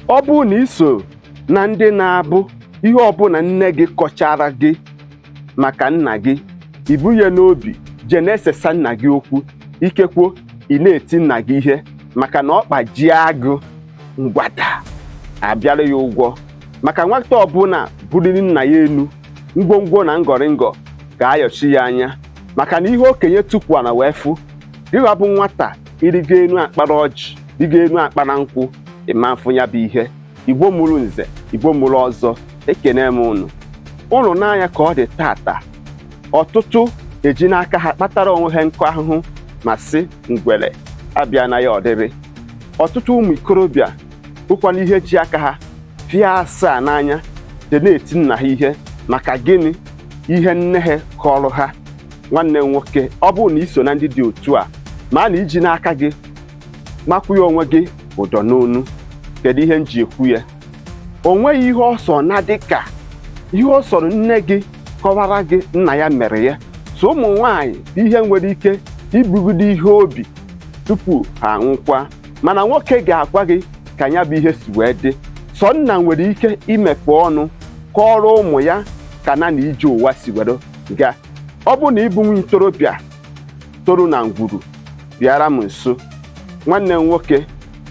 Ọ bụrụ na i so na ndị na-abụ ihe ọbụla nne gị kọchara gị maka nna gị, ibu ya n'obi jee na-esesa nna gị okwu, ikekwo ị na-eti nna gị ihe maka na ọ kpajie agụ, ngwada abịara ya ụgwọ. Maka nwata ọbụla buliri nna ya enu, ngwongwo na ngọrịngọ ga-ayọchi ya anya, maka na ihe okenye tukwana wee fụ dịghọ bụ nwata irigo enu akpara ọjị, rigo enu akpara nkwụ, ịma mfụ ya bụ ihe. Igbo mụrụ nze, Igbo mụrụ ọzọ, ekene m unu. Unu n'anya ka ọ dị tata, ọtụtụ eji n'aka ha kpatara onwe ha nkụ ahụhụ ma sị ngwere abịa na ya ọdịrị. Ọtụtụ ụmụ ikorobịa bụkwana ihe ji aka ha fịa asaa n'anya dị na-eti nna ha ihe. Maka gịnị? Ihe nne ha kọrọ ha. Nwanne m nwoke, ọ bụrụ na i so na ndị dị otu a, ma na iji n'aka gị makwụnye onwe gị ụdọ n'onu. Kedu ihe m ji ekwu ya? O nweghị ihe ọ sọ na dịka ihe ọ sọrọ nne gị kọwara gị nna ya mere ya. So ụmụ nwaanyị bụ ihe nwere ike ibugide ihe obi tupu ha anwụkwa, mana nwoke ga-agwa gị ka ya bụ ihe si wee dị. Sọ nna nwere ike imepe ọnụ kọọrọ ụmụ ya ka na na ije ụwa si were gaa. Ọ bụ na ịbụ nwa ntorobịa toro na ngwuru, bịara m nso, nwanne m nwoke.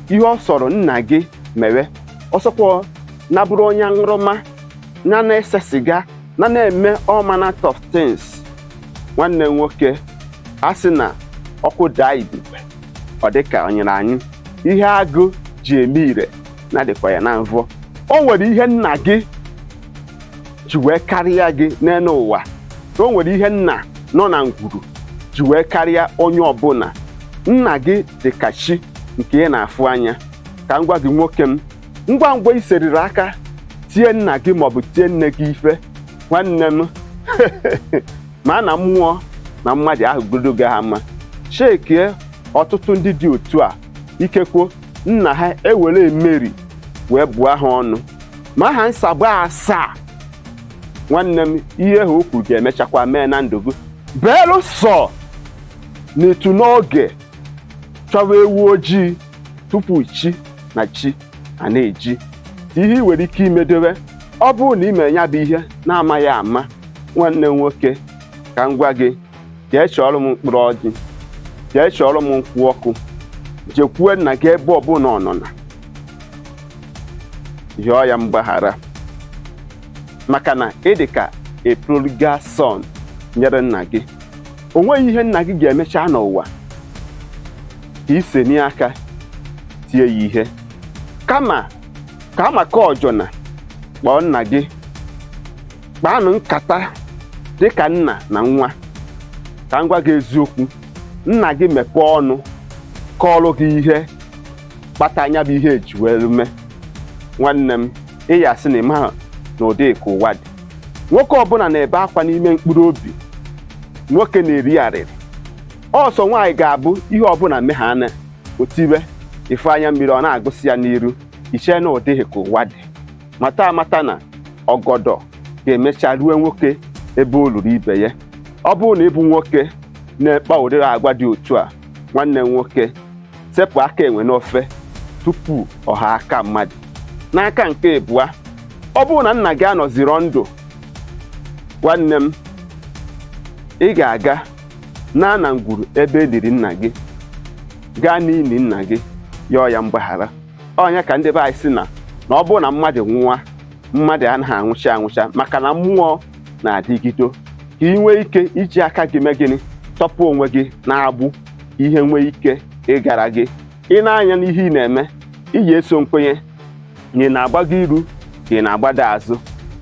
Ihe ọ sọrọ nna gị mewe, ọsọkwa na bụrụ onye aṅụrụma, na na-ese siga, na na-eme all manner of things, nwanne m nwoke, a sị na ọkụ daa ibube, ọ dịka o nyere anyị ihe agụ ji eme ire na dịkwa ya na mvọ. O nwere ihe nna gị ji wee karịa gị n'elu ụwa. O nwere ihe nna nọ na ngwuru ji wee karịa onye ọbụla. Nna gị dị ka chi nke ị na-afụ anya. Ka m gwa gị, nwoke m, ngwa ngwa i seriri aka tie nna gị maọbụ tie nne gị ife, nwanne m, ma na mmụọ na mmadụ ahụ godo gị ha mma. Chekie ọtụtụ ndị dị otu a, ikekwo nna ha ewere emeri wee bụọ ha ọnụ ma ha nsagbu asaa. Nwanne m, ihe ha okwu ga-emechakwa mee na ndụ gị, belụ sọ n'etu n'oge chọwa ewu ojii tupu chi na chi a na-eji. Ihe ị nwere ike imedowe, ọ bụrụ na ime ya bụ ihe na-amaghị ama, nwanne m nwoke, ka m gwa gị, jee chọọrọ m mkpụrụ ọjị, jee chọọrọ m nkwụ ọkụ, jekwue nna gị ebe ọbụla ọ nọ na yọọ ya mgbaghara, maka na ị dị ka a prodigal son nyere nna gị. O nweghị ihe nna gị ga-emecha n'ụwa ka iseni aka tie ya ihe, kama ka maka ọjọna kpọọ nna gị, kpaanụ nkata dịka nna na nwa. Ka m gwa gị eziokwu, nna gị mepee ọnụ kọọrọ gị ihe kpata anya bụ ihe eji wee mee, nwanne m, ị ya asị na ịma na ụdị ka ụwa dị. Nwoke ọbụla na-ebe akwa n'ime mkpụrụ obi. Nwoke na-eri arịrị ọsọ. Nwaanyị ga-abụ ihe ọbụla meghana otiwe ife anya mmiri, ọ na-agụsị ya n'iru iche na ụdịghị ka ụwa dị. Mata amata na ọgọdọ ga-emecha rue nwoke ebe o luru ibe ya. Ọ bụrụ na ịbụ nwoke na-ekpa ụdịrị agwa dị otu a, nwanne m nwoke, sepụ aka enwe n'ofe tupu ọha aka mmadụ. N'aka nke ịbụa, ọ bụrụ na nna gị anọziro ndụ, nwanne m, ị ga-aga na na ngwuru ebe e liri nna gị, gaa n'ili nna gị, yọọ ya mgbaghara. Ọnya ka ndị be anyị sị na na ọ bụrụ na mmadụ nwụọ, mmadụ anaghị anwụcha anwụcha, maka na mmụọ na-adịgido. Ka ị nwee ike iji aka gị mee gịnị? Tọpụ onwe gị na-agbụ, ihe nwee ike ịgara gị. Ị na-anya n'ihe ị na-eme, ị ga-eso nkwenye na ị na-agbago iru ka ị na-agbada azụ.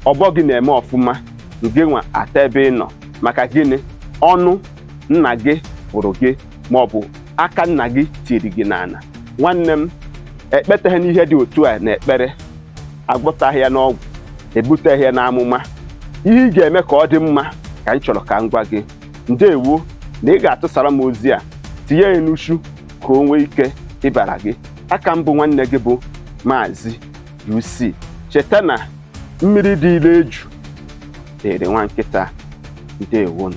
Ọgbọ gị na-eme ọfụma, nke nwa ata ebe ị nọ. Maka gịnị? Ọnụ nna gị hụrụ gị maọbụ aka nna gị tiri gị n'ala. Nwanne m, ekpeteghị n'ihe dị otu a na ekpere agwọtaghị ya n'ọgwụ, ebuteghị ya n'amụma. Ihe ị ga-eme ka ọ dị mma ka m chọrọ ka m gwa gị. Ndewo na ị ga-atụsara m ozi a, tinye ya n'uchu ka o nwee ike ịbara gị aka. Mbụ, nwanne gị bụ Maazị UC. Cheta na mmiri dị ile eju dịrị nwa nkịta. Ndewonu.